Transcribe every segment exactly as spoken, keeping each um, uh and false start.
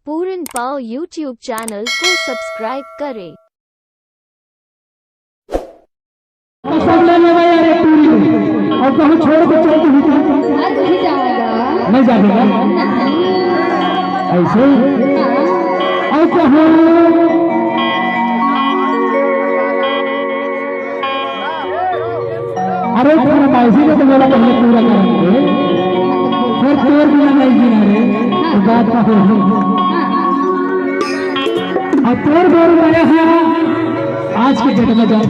पूरन पाव YouTube channel को subscribe करें। पसंद नहीं आया रे पूरी, और कहूँ छोड़ के चल तू ही तो। नहीं जाएगा। नहीं जाएगा। ऐसे? और कहूँ, अरे फरमाइशी में तो बोला पहले पूरा करेंगे, फिर तोर बिना नहीं जीना रे, तो बात का हो। अब तोर बोल रहे हैं आज के डेट में जाओ,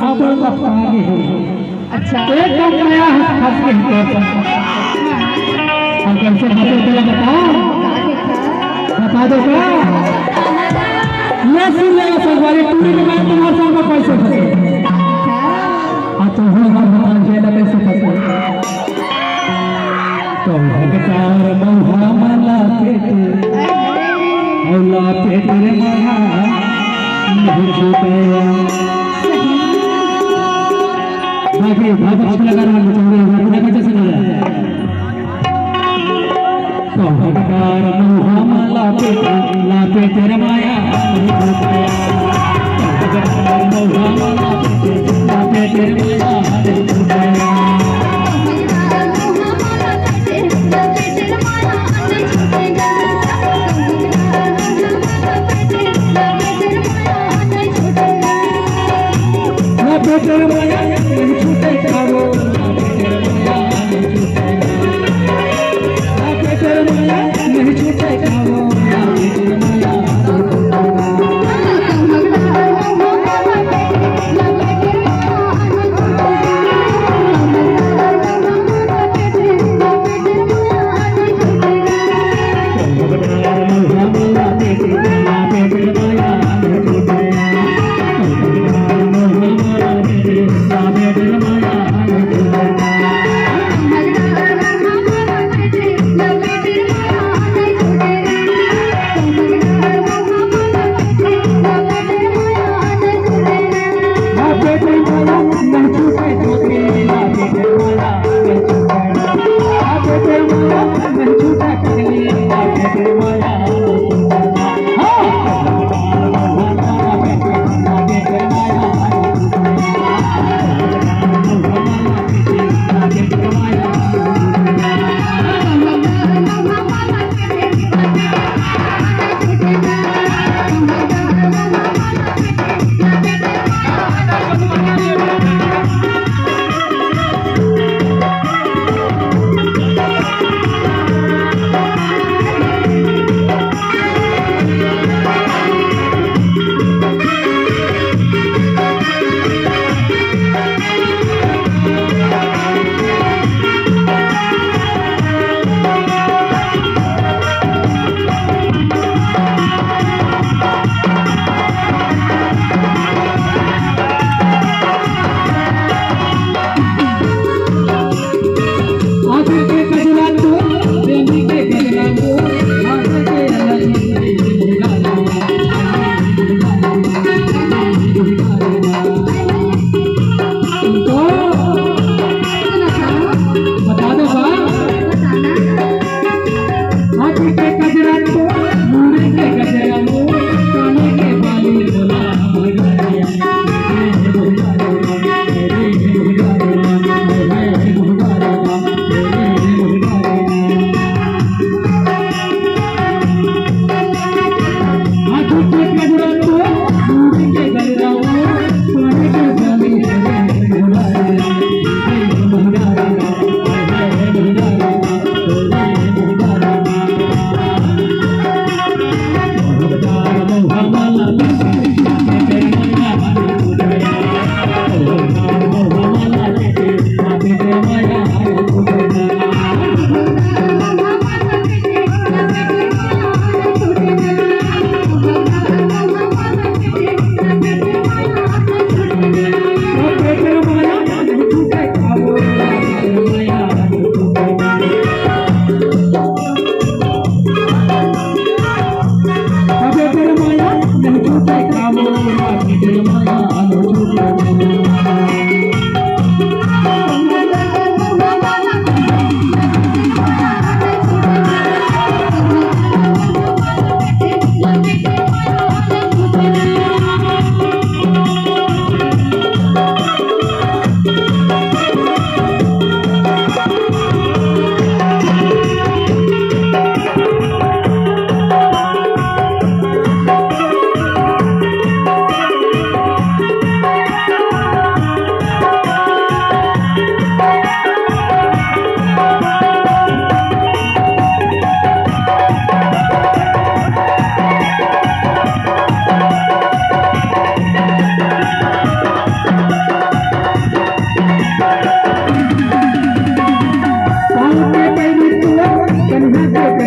अब कप्तान है। अच्छा। एकदम नया है, फंस गए हैं। हम कैसे फंसे, पहले बताओ, बता दो क्या? मैं सुन लेगा संगवारी, पूरी में मैं तुम्हारे साथ में कैसे फंसे। हाँ, तो हम हम बताओ, जेल में कैसे फंसे। तो हकदार मौहा मला पेट, औला पेट रे माया, नहीं छूटे। बाकी भाग अच्छा लगा रहा है, मुझे लगा जैसे लगा। तो हकदार मौहा मला पेट, ला पेट रे माया, नहीं छूटे।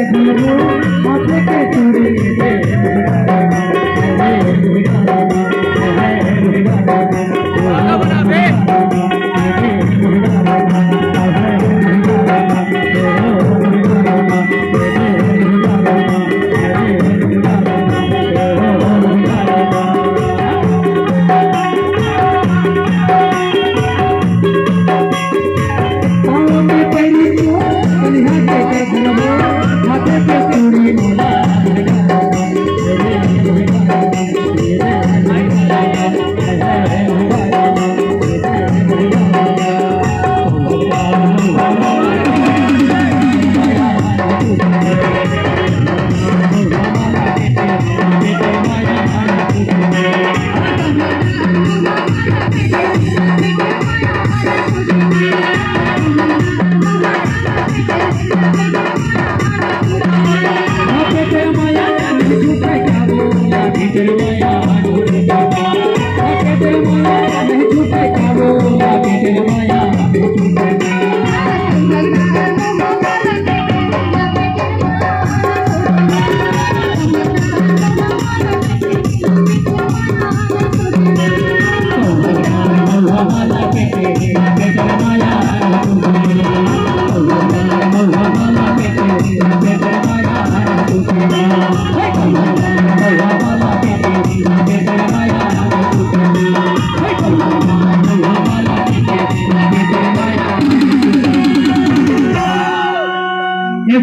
ये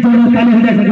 दोनों ताली हो जाए।